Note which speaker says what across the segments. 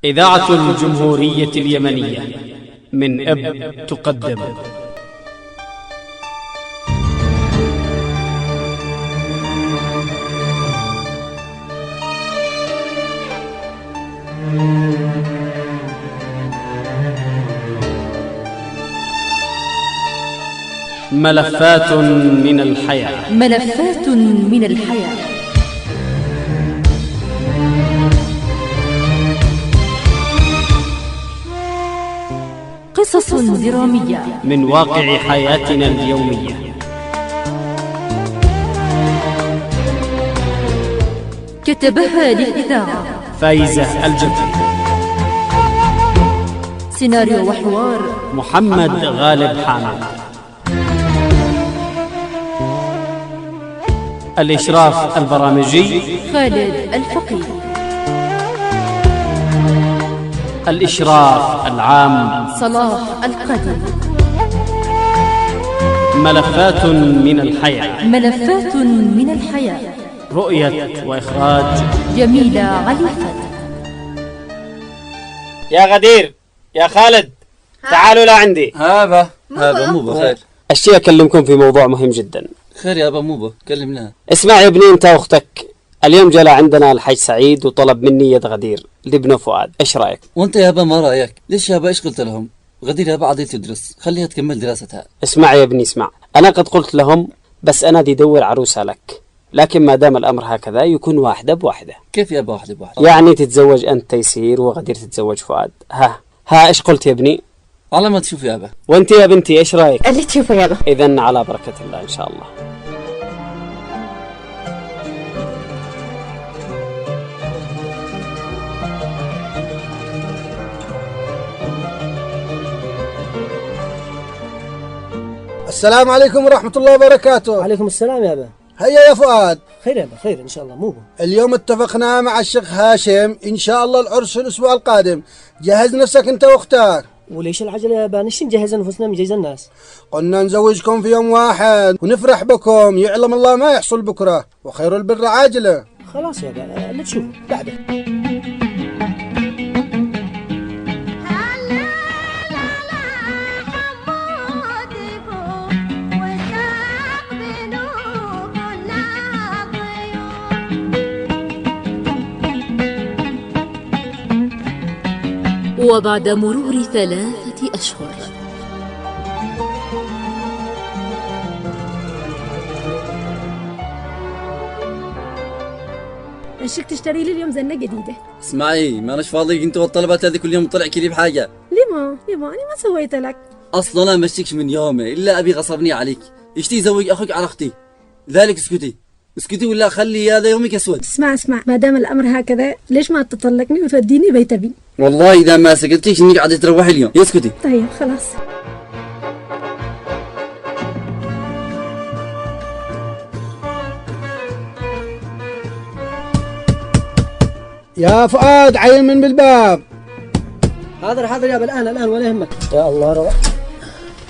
Speaker 1: إذاعة الجمهورية اليمنية من إب تقدم ملفات من الحياة.
Speaker 2: ملفات من الحياة. قصص درامية
Speaker 1: من واقع حياتنا اليومية.
Speaker 2: كتبها للإذاعة
Speaker 1: فايزة الجبري.
Speaker 2: سيناريو وحوار
Speaker 1: محمد غالب حامد. الإشراف البرامجي
Speaker 2: خالد الفقيه.
Speaker 1: الإشراف العام
Speaker 2: صلاح القديم.
Speaker 1: ملفات من الحياة.
Speaker 2: ملفات من الحياة.
Speaker 1: رؤية وإخراج
Speaker 2: جميلة علي فتح.
Speaker 1: يا غدير، يا خالد، تعالوا لعندي.
Speaker 3: هذا مو بخير.
Speaker 1: أشتي أكلمكم في موضوع مهم جدا.
Speaker 3: خير يا أبا موبا، كلمنا.
Speaker 1: اسمع يا ابني، أنت وأختك اليوم جاء عندنا الحاج سعيد وطلب مني يد غدير لابنه فؤاد، ايش رايك؟
Speaker 3: وانت يا ابا ما رايك؟ ليش يا ابا ايش قلت لهم؟ غدير يا ابا عادي تدرس، خليها تكمل دراستها.
Speaker 1: اسمع يا ابني اسمع، انا قد قلت لهم بس انا دي دور عروسه لك، لكن ما دام الامر هكذا يكون واحدة بواحدة.
Speaker 3: كيف يا ابا واحدة بواحدة؟
Speaker 1: يعني تتزوج انت تيسير وغدير تتزوج فؤاد. ها ايش قلت يا ابني؟
Speaker 3: على ما تشوف يا ابا.
Speaker 1: وانت يا بنتي ايش رايك؟
Speaker 4: اللي تشوفه يا ابا.
Speaker 1: اذا على بركة الله ان شاء الله.
Speaker 5: السلام عليكم ورحمة الله وبركاته.
Speaker 6: وعليكم السلام يا أبا.
Speaker 5: هيا يا فؤاد.
Speaker 6: خير يا أبا، خير إن شاء الله. مو
Speaker 5: اليوم اتفقنا مع الشيخ هاشم إن شاء الله العرس الأسبوع القادم. جهز نفسك أنت وأختك.
Speaker 6: وليش العجلة يا أبا؟ نشي نجهز أنفسنا مجهز الناس.
Speaker 5: قلنا نزوجكم في يوم واحد ونفرح بكم، يعلم الله ما يحصل بكرة، وخير البر عاجلة.
Speaker 6: خلاص يا أبا، اللي تشوفه بعده.
Speaker 2: وبعد مرور 3 أشهر.
Speaker 7: إيشك تشتري لي اليوم زنة جديدة؟
Speaker 3: اسمعي، ما أناش فاضي انت والطلبات هذه كل يوم طلع كذي بحاجة.
Speaker 7: لما أنا ما سويت لك؟
Speaker 3: أصلا أنا مشيكش من يومي إلا أبي غصبني عليك، اشتي يزوج أخوك على أختي، ذلك اسكتي اسكتي ولا خلي هذا يومك اسود.
Speaker 7: اسمع، ما دام الامر هكذا ليش ما تطلقني وتوديني بيت ابي؟
Speaker 3: والله اذا ما سكتيش انك عاد تروحي اليوم. اسكتي.
Speaker 7: طيب خلاص.
Speaker 5: يا فؤاد عين من بالباب.
Speaker 6: حاضر حاضر يا ابا، الان ولا يهمك. يا الله روح.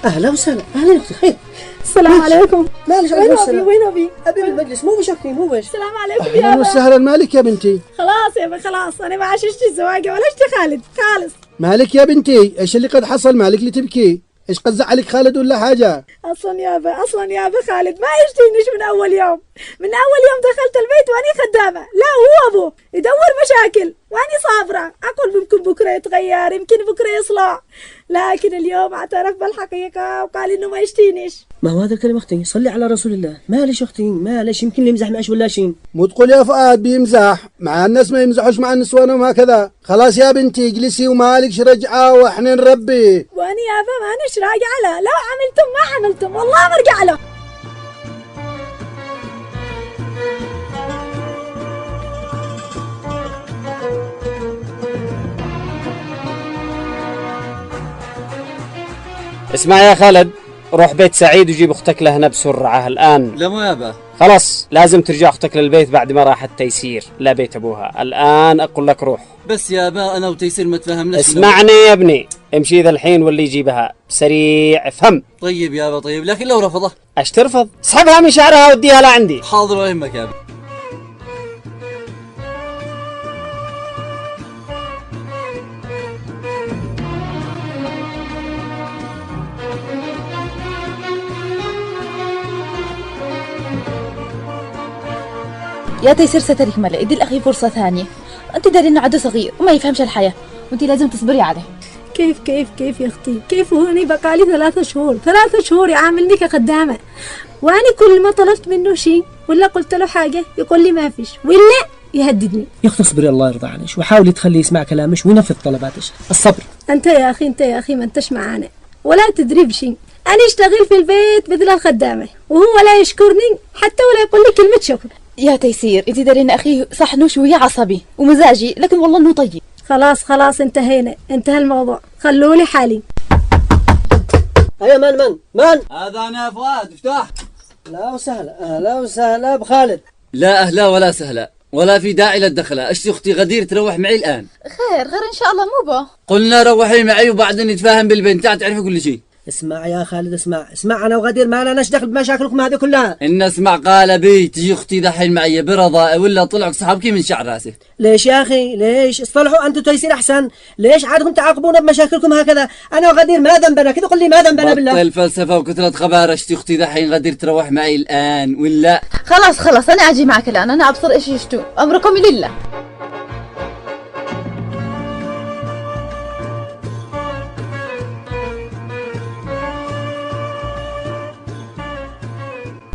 Speaker 6: اهلا وسهلا، اهلا اختي، خير.
Speaker 7: السلام عليكم.
Speaker 6: مالك؟
Speaker 7: وين ابي؟ وين ابي؟
Speaker 6: ابي بالمجلس. مو بش اختي، مو بش.
Speaker 7: السلام عليكم يا
Speaker 5: اهلا وسهلا. مالك يا بنتي؟
Speaker 7: خلاص يا ابي خلاص، انا ما عششت الزواجه ولا اشتي خالد خالص.
Speaker 5: مالك يا بنتي؟ ايش اللي قد حصل؟ مالك اللي تبكي؟ ايش قد زعلك خالد ولا حاجة؟
Speaker 7: اصلا يا ابا خالد ما يشتينيش من اول يوم. من اول يوم دخلت البيت واني خدامه، لا هو ابوه يدور مشاكل واني صابره، اقول يمكن بكره يتغير، يمكن بكره يصلح، لكن اليوم اعترف بالحقيقة وقال انه ما يشتينيش.
Speaker 6: ما هو هذا الكلام اختي، صلي على رسول الله. مالش اختي مالش، يمكن يمزح معش ولا شيء.
Speaker 5: مو تقول يا فؤاد بيمزح مع الناس، ما يمزحوش مع النسوان وهكذا. خلاص يا بنتي اجلسي ومالكش رجعه واحنا نربي.
Speaker 7: واني يا ابا مانيش راجعه له، لو عملتم ما عملتم والله ما ارجع له.
Speaker 1: اسمع يا خالد، روح بيت سعيد وجيب اختك لهنا بسرعة الان.
Speaker 3: لا مو يابا،
Speaker 1: خلاص لازم ترجع اختك للبيت بعد ما راحت تيسير لا بيت ابوها. الان اقول لك روح.
Speaker 3: بس يابا انا وتيسير ما تفهمناش.
Speaker 1: اسمعني يا ابني، امشي ذا الحين واللي يجيبها سريع، افهم.
Speaker 3: طيب يابا طيب، لكن لو رفضه؟
Speaker 1: اش ترفض؟ اسحبها من شعرها وديها لعندي.
Speaker 3: حاضر ولا يهمك يابا.
Speaker 2: يا تيسير سترك ملا، ادي لاخي فرصة ثانية. انت داري انه عدو صغير وما يفهمش الحياة، وانت لازم تصبري عليه.
Speaker 7: كيف كيف كيف يا اختي كيف؟ هوني بقالي 3 شهور، 3 شهور يعاملني كخدامه، وانا كل ما طلبت منه شيء ولا قلت له حاجة يقول لي ما فيش ولا يهددني.
Speaker 6: يا اختي اصبري الله يرضى عليك، وحاولي تخليه يسمع كلامك وينفذ طلباتك. الصبر.
Speaker 7: انت يا اخي، انت يا اخي ما انتش معانا ولا تدري بشيء. انا اشتغل في البيت مثل الخدامة وهو لا يشكرني حتى ولا يقول لي كلمة شكر.
Speaker 2: يا تيسير انت داري ان اخي صح انه شوية عصبي ومزاجي، لكن والله انه طيب.
Speaker 7: خلاص خلاص انتهينا، انتهى الموضوع، خلولي حالي.
Speaker 6: ايوه من من من
Speaker 3: هذا انا فؤاد. افتح.
Speaker 6: لا وسهلا، اهلا وسهلا بخالد.
Speaker 3: لا اهلا ولا سهلا، ولا في داعي للدخله. اشتي اختي غدير تروح معي الان.
Speaker 2: خير غير ان شاء الله. مو به
Speaker 3: قلنا روحي معي وبعدين نتفاهم بالبنت، تعرفي كل شيء.
Speaker 6: اسمع يا خالد، اسمع اسمع، انا وغدير ما لناش دخل بمشاكلكم هذه كلها.
Speaker 3: ان اسمع قال بي تجي اختي دحين معي برضا ولا طلعك صاحبك من شعر راسك.
Speaker 6: ليش يا اخي ليش؟ اصطلحوا انتم تيسير احسن. ليش عادكم تعاقبونا بمشاكلكم هكذا؟ انا وغدير ما ذنبنا كذا. قل لي ما ذنبنا بالله.
Speaker 3: بطل فلسفة وكثرة خبر. اشتي اختي دحين غدير تروح معي الان ولا؟
Speaker 2: خلاص خلاص انا اجي معك الان، انا ابصر ايش يشتو، امركم لله.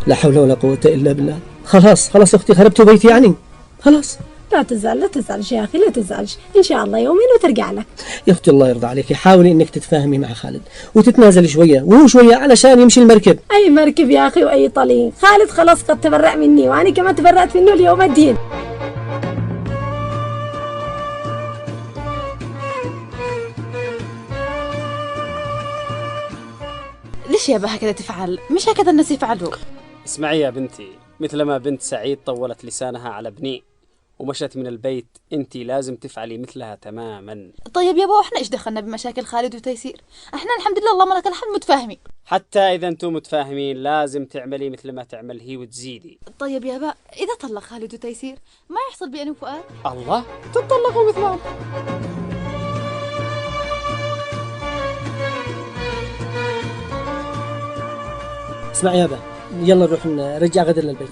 Speaker 6: لا حول ولا قوة إلا بالله. خلاص خلاص يا أختي، خربتوا بيتي يعني، خلاص.
Speaker 7: لا تزعل، لا تزعلش يا أخي، لا تزعلش، إن شاء الله يومين وترجع لك.
Speaker 6: يا أختي الله يرضى عليك، حاولي إنك تتفاهمي مع خالد وتتنازلي شوية وهو شوية علشان يمشي المركب.
Speaker 7: أي مركب يا أخي وأي طليق؟ خالد خلاص قد تبرأ مني، وأنا كمان تبرأت منه اليوم الدين.
Speaker 2: ليش يا با هكذا تفعل؟ مش هكذا الناس يفعلوا.
Speaker 1: اسمعي يا بنتي، مثلما بنت سعيد طولت لسانها على ابني ومشت من البيت، انتي لازم تفعلي مثلها تماما.
Speaker 2: طيب يا بابا احنا ايش دخلنا بمشاكل خالد وتيسير؟ احنا الحمد لله اللهم لك الحمد متفاهمين.
Speaker 1: حتى اذا انتم متفاهمين لازم تعملي مثل ما تعمل هي وتزيدي.
Speaker 2: طيب يا با، اذا طلق خالد وتيسير ما يحصل بي انا وفؤاد؟
Speaker 1: الله، تطلقوا مثلهم.
Speaker 6: اسمع يا با، يلا نروح نرجع غدر للبيت.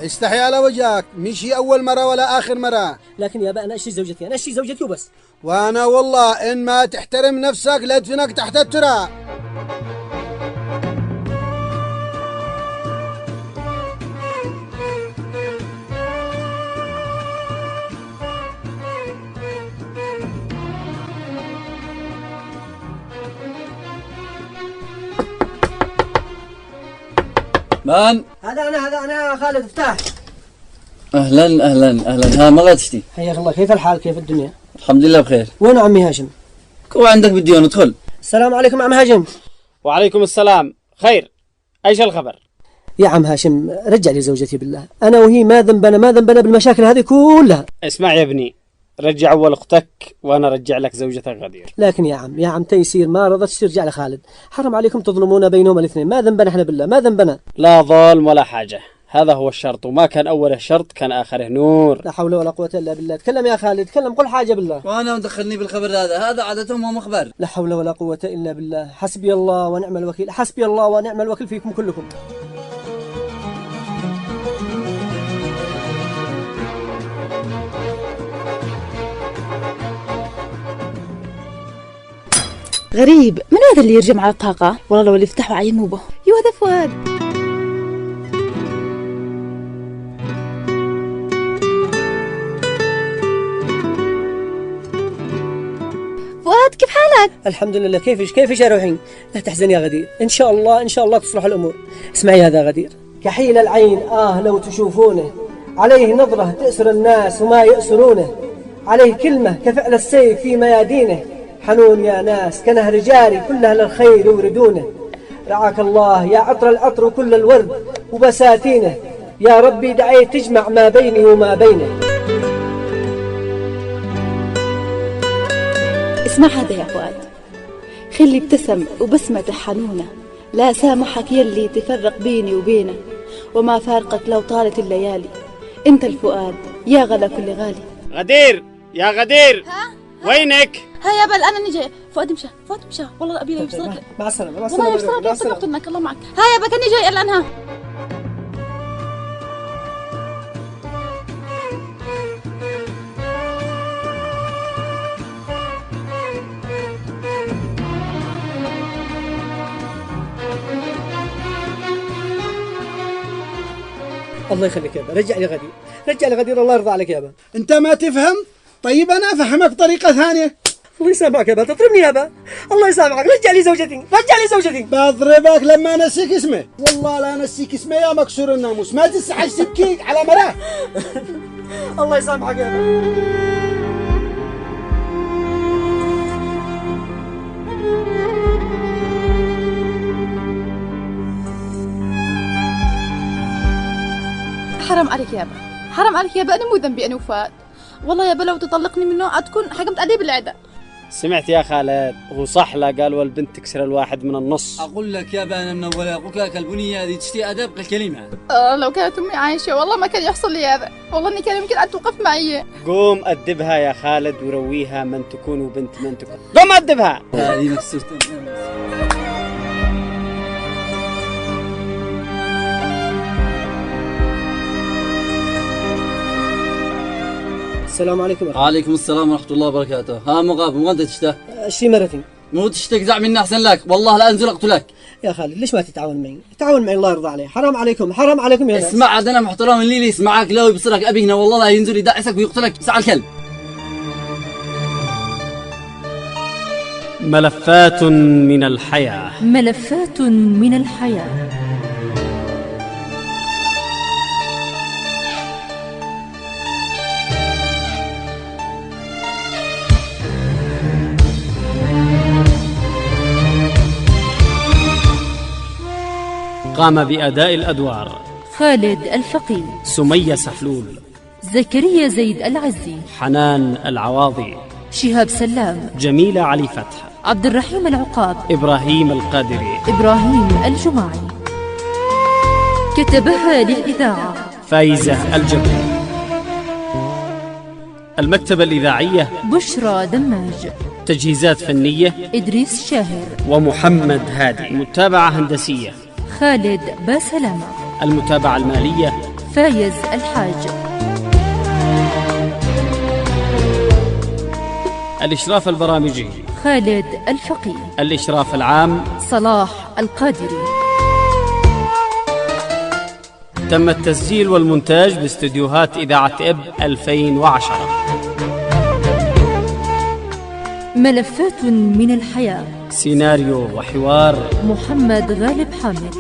Speaker 5: استحي على وجهك، مش هي أول مرة ولا آخر مرة.
Speaker 6: لكن يا با أنا أشتي زوجتي، أنا أشتي زوجتي وبس.
Speaker 5: وأنا والله إن ما تحترم نفسك لأدفنك تحت التراب.
Speaker 3: من؟
Speaker 6: هذا أنا، هذا أنا خالد. افتح.
Speaker 3: أهلا أهلا أهلا. ها ما تشتي؟
Speaker 6: حياك الله، كيف الحال كيف الدنيا؟
Speaker 3: الحمد لله بخير.
Speaker 6: وين عمي هاشم؟
Speaker 3: هو عندك بالديوان، ادخل.
Speaker 6: السلام عليكم عم هاشم.
Speaker 1: وعليكم السلام. خير، ايش الخبر؟
Speaker 6: يا عم هاشم رجع لي زوجتي بالله، أنا وهي ما ذنبنا، ما ذنبنا بالمشاكل هذه كلها.
Speaker 1: اسمع يا ابني، رجع أول أختك وأنا رجع لك زوجتك غدير.
Speaker 6: لكن يا عم، يا عم تيسير ما رضتش ترجع لخالد، حرام عليكم تظلمونا بينهم الاثنين، ما ذنبنا احنا بالله، ما ذنبنا.
Speaker 1: لا ظلم ولا حاجة، هذا هو الشرط، وما كان أوله شرط كان آخره نور.
Speaker 6: لا حول ولا قوة إلا بالله. تكلم يا خالد، تكلم، قل حاجة بالله.
Speaker 3: وأنا مدخلني بالخبر هذا، هذا عادتهم ومخبر.
Speaker 6: لا حول ولا قوة إلا بالله، حسبي الله ونعم الوكيل، حسبي الله ونعم الوكيل فيكم كلكم.
Speaker 2: غريب، من هذا اللي يرجم على الطاقة؟ والله لو اللي يفتحوا عينه به. يو هذا فؤاد. فؤاد كيف حالك؟
Speaker 6: الحمد لله. كيفش كيفش يا روحين؟ لا تحزن يا غدير، ان شاء الله ان شاء الله تصلح الامور. اسمعي هذا غدير، كحيل العين لو تشوفونه، عليه نظرة تأسر الناس وما يأسرونه، عليه كلمة كفعل السيف في ميادينه، حنون يا ناس كنهر جاري كل أهل الخير يوردونه، رعاك الله يا عطر العطر وكل الورد وبساتينه، يا ربي دعيت تجمع ما بيني وما بينه.
Speaker 2: اسمع هذا يا فؤاد، خلي ابتسم وبسمته حنونة، لا سامحك يلي تفرق بيني وبينه، وما فارقك لو طالت الليالي، انت الفؤاد يا غلا كل غالي.
Speaker 1: غدير يا غدير،
Speaker 2: ها؟
Speaker 1: وينك؟
Speaker 2: ها يا بل انا نجي. فؤاد مشى، فؤاد مشى، والله ابي لا يبصرك.
Speaker 6: مع السلامة مع السلامة،
Speaker 2: والله يبصرك يبصرك منك، الله معك. ها يا بل كني جاي الان. ها
Speaker 6: الله يخليك يا ابا، رجع لي غدير، رجع لي غدير، الله يرضى عليك يا ابا.
Speaker 5: انت ما تفهم؟ طيب انا افهمك بطريقة ثانية.
Speaker 6: الله يسامحك يا ابا، تضربني يا ابا، الله يسامحك، رجع لي زوجتي، رجع لي زوجتي.
Speaker 5: بضربك لما انسيك اسمه، والله لا انسيك اسمه يا مكسور الناموس، ما تسحش تبكي على مراه.
Speaker 6: الله يسامحك يا ابا.
Speaker 2: حرام عليك يابا، حرام عليك يابا، أنا مو ذنبي أنا وفؤاد. والله يابا لو تطلقني منه أتكون حكمت عليه بالعدة.
Speaker 1: سمعت يا خالد؟ هو صح لا قالوا البنت تكسر الواحد من النص.
Speaker 3: اقول لك يا انا من اول، اقول لك البنية هذه تشتي ادب الكلمة.
Speaker 2: لو كانت امي عايشه والله ما كان يحصل لي هذا، والله اني كان يمكن ان توقف معي.
Speaker 1: قوم ادبها يا خالد ورويها من تكون وبنت من تكون، قوم ادبها.
Speaker 3: هذه مكسورة.
Speaker 6: السلام عليكم.
Speaker 3: وعليكم السلام ورحمة الله وبركاته. ها مغاب، مو انت تشتى؟
Speaker 6: اشتري مرتين.
Speaker 3: مو تشتك زع مني احسن لك، والله لا انزل اقتلك.
Speaker 6: يا خالد ليش ما تتعاون معي؟ تعاون معي الله يرضى عليك، حرام عليكم، حرام عليكم يا ناس.
Speaker 3: اسمع عاد انا محترم اللي يسمعك لو يبصرك ابي هنا والله لا ينزل يدعسك ويقتلك ساعة الكلب.
Speaker 1: ملفات من الحياة،
Speaker 4: ملفات من الحياة.
Speaker 1: قام بأداء الأدوار
Speaker 4: خالد الفقي،
Speaker 1: سمية سحلول،
Speaker 4: زكريا زيد العزي،
Speaker 1: حنان العواضي،
Speaker 4: شهاب سلام،
Speaker 1: جميلة علي فتح،
Speaker 4: عبد الرحيم العقاب،
Speaker 1: إبراهيم القادري،
Speaker 4: إبراهيم الجماعي. كتبها للإذاعة
Speaker 1: فايزة الجبري. المكتبة الإذاعية
Speaker 4: بشرى دماج.
Speaker 1: تجهيزات فنية
Speaker 4: إدريس شاهر
Speaker 1: ومحمد هادي. متابعة هندسية
Speaker 4: خالد باسلامة.
Speaker 1: المتابعة المالية
Speaker 4: فايز الحاج.
Speaker 1: الإشراف البرامجي
Speaker 4: خالد الفقي.
Speaker 1: الإشراف العام
Speaker 4: صلاح القادري.
Speaker 1: تم التسجيل والمونتاج باستديوهات إذاعة إب 2010.
Speaker 4: ملفات من الحياة،
Speaker 1: سيناريو وحوار
Speaker 4: محمد غالب حامد.